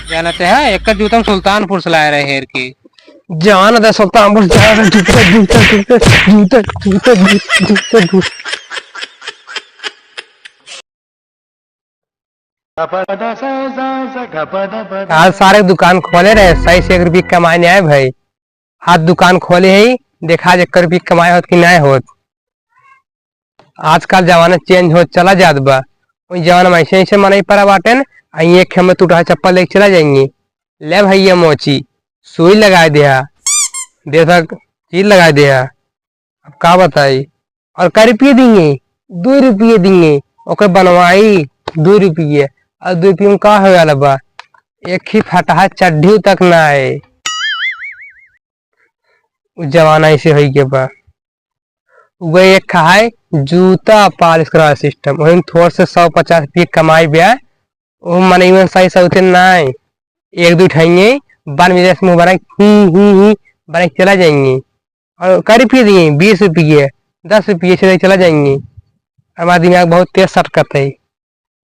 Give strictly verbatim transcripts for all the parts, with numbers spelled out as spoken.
जानते हैं, एक जूता हम सुल्तानपुर से लाए रहे हेर के। जान दे सुल्तानपुर, जान दे, जूता, जूता, जूता, जूता, जूता, जूता, जूता, जूता। आज सारे दुकान खोले रहे, सही से एक रुपये कमाए नहीं आए भाई। आज दुकान खोले है, देखा जे एक रुपये कमाए होत कि नहीं होत। आजकल जमाना change होत चला जात बा। वही जमाना में ऐसे ऐसे मनई परा बाटेन, आ ये खेमे टूटा चप्पल लेके चला जाएंगे। ले भैया मोची, सुई लगाए दिया, दे तक चीज लगाए दिया। अब का बताई? और कै रुपये दिए? दो रुपये दिए। ओकर बनवाई दो रुपये। और दो रुपये में का होए वाला बा? एक ही फटहा चड्ढी तक ना आए। उ जमाना ऐसे होई के बा। उगे एक खा है जूता polish करावे system। वही थोड़ से सौ पचास रुपये कमाई बे, वो मनई मन सही सौते ना आए। एक दो ठइये बन विदेश मुँह बना, ही, ही, ही, बना के चला जाएंगे। और कै रुपये दिए? बीस रुपये, दस रुपये से चला जाएंगे। हमारा दिमाग बहुत तेज सटकत है,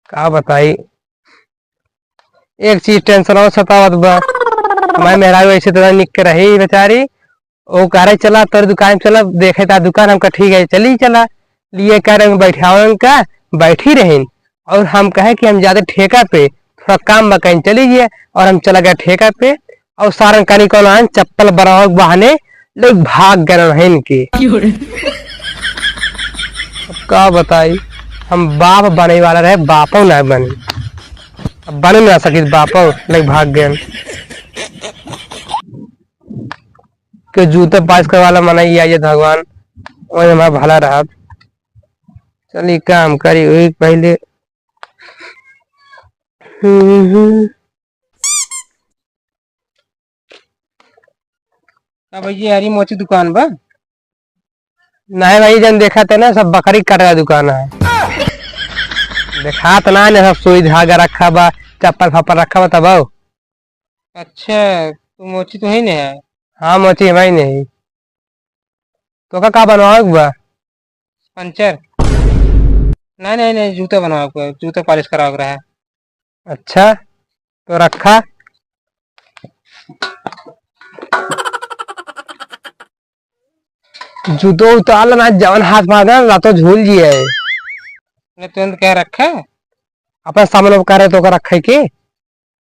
का बताई। एक चीज tension और सतावत बा, हमारी मेहरारू ऐसे तरह निक के रही बेचारी, वो कह रहे, "चला तोर दुकान चला, देखे ता दुकान।" हम कहा, "ठीक है, चली चला।" लिए कह रहे, "बैठाओ उनका।" बैठी रहीन, और हम कहे कि हम जाते ठेका पे, थोड़ा काम बा, कहीं चली गए, और हम चला गए ठेका पे। और सारन कनी कौन आन चप्पल बनावे के बहाने लोग भाग गए रहन के। क्यों रे? अब का बताई, हम बाप बने वाला रहे, बापो ना बने, अब बने ना सकित बापो, लोग भाग गए। के जूते polish करे वाला मनई आइए भगवान, वही हमारा भला रहत। चली काम करी वही पहले। हम्म, हम्म। का भैया, हरी मोची दुकान बा? नहीं भाई, जन देखा थे ना, सब बकरी काटे वाला दुकान है। देखा तो ना, सब सुई धागा रखा बा, चप्पल फप्पल रखा बा, तब आओ। अच्छा, तू मोची तो है नहीं है? हाँ, मोची है भाई नहीं। तो का, का बनवावे के बा? पंचर? नहीं, नहीं, नहीं, जूता बनवावे के बा, जूता polish करावे के रहा। अच्छा, तो रखा। जूतो उतार लेना, जवन हाथ मार देना, लातो झूल जिए। अरे, तुरंत क्या रखा? अपन सामान वो करे तो का रखे के?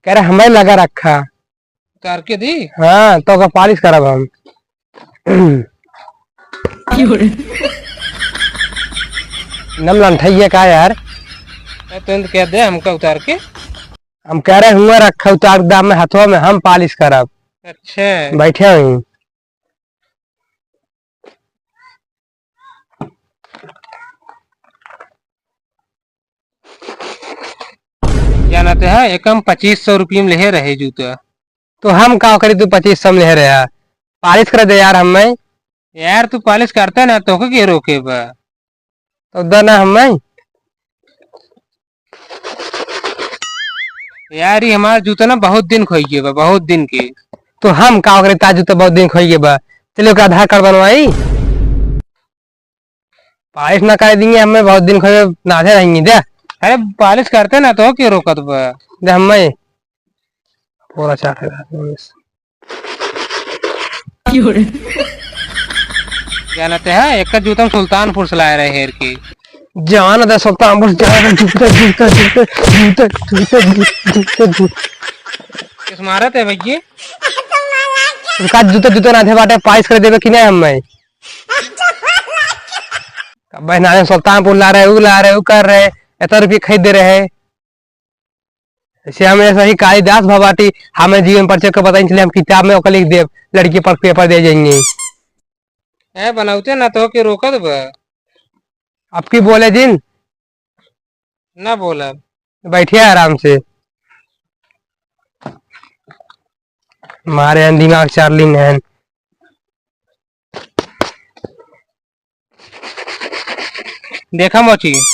कह रहे, "हमें लगा रखा।" उतार के दी? हाँ, तो का polish करब हम। क्यों रे? नम लंठइया का यार? ए, तो इनके दे हमका उतार के। हम कह रहे, "हुआ रखा उतार दाम में, हथवा में, हम polish करब।" अच्छा। बैठे हुई। जानते हैं, एकम पच्चीस सौ रुपये में लेहे रहे जूता। तो हम का करी, तू पच्चीस सौ में लेहे रहे? Polish कर दे यार हमें। यार, तू polish करता ना, तो के रोके बा? तो दे ना हमें। यार, ये हमार जूता ना बहुत दिन खोई गए बा, बहुत दिन के। तो हम का करे, तार जूता बहुत दिन खोई गए बा। चलिए, ओकर आधार कार्ड बनवाई। Polish ना करे देंगे, हमें बहुत दिन खोई गए, नाथे रहेंगे दे। अरे, polish करते ना, तो के रोकत बा? दे हमें। पूरा चाट है। जानते हैं, एक जूता हम सुल्तानपुर से लाए रहे हेर के। जान दे सुल्तानपुर, जान दे, जूता, जूता, जूता, जूता, जूता, जूता, जूता, जूता। किस मारत है भैया? का जूता, जूता ना थे बाटे, polish कर देबे कि नहीं हमें? अब बहना सुल्तानपुर ला रहे, उ ला रहे, उ कर रहे, इतना रुपये खरीद दे रहे। ऐसे हम ऐसा ही कालिदास भवाटी, हमें जीवन परिचय को पता नहीं चले, हम किताब में ओकर लिख देब, लड़की पर paper दे जाएंगे। ए, बनावते ना तो के रोकत बा। अब की बोले जिन? ना बोलब। बैठिए आराम से। मारे हैं दिमाग चार्लिन हैं। देखा मोची।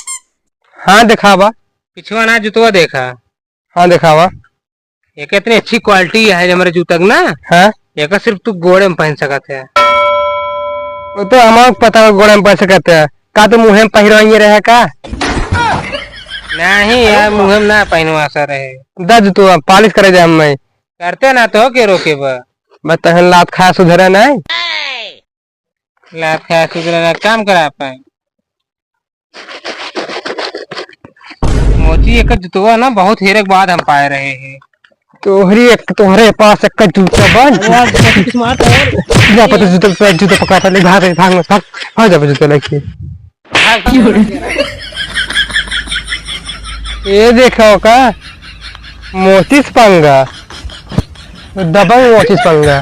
हाँ, देखावा। पिछवा ना जुतवा देखा। हाँ, देखावा। एक इतनी अच्छी quality है हमारे जूता के ना। हाँ। एक सिर्फ तू गोड़े में पहन सकत है। वो तो हमारे पता है गोड़े में पहन सकत है। का तू मुँहे में पहिरवाइए रहे का? नहीं यार, मुँह में ना पहनवा सा रहे। दा जूतवा, पालिश करे जाए हम मैं। करते ना तो के रोके बा। बस तहन लात खाए सुधरे नहीं। लात खाए सुधरे ना, काम करा पाए। मोची एक जूतवा ना बहुत हेरे के बाद हम पाए रहे हैं। तोहरी एक, तोहरे पास एक जूता बा। अरे यार, मोची कुछ मार तो यार। जा पता जूता, जूता पकड़ा पहले, भाग, भाग मत, भाग, भाग जा जूता लेके। ये देखो का, मोचिस पंगा, दबंग मोचिस पंगा।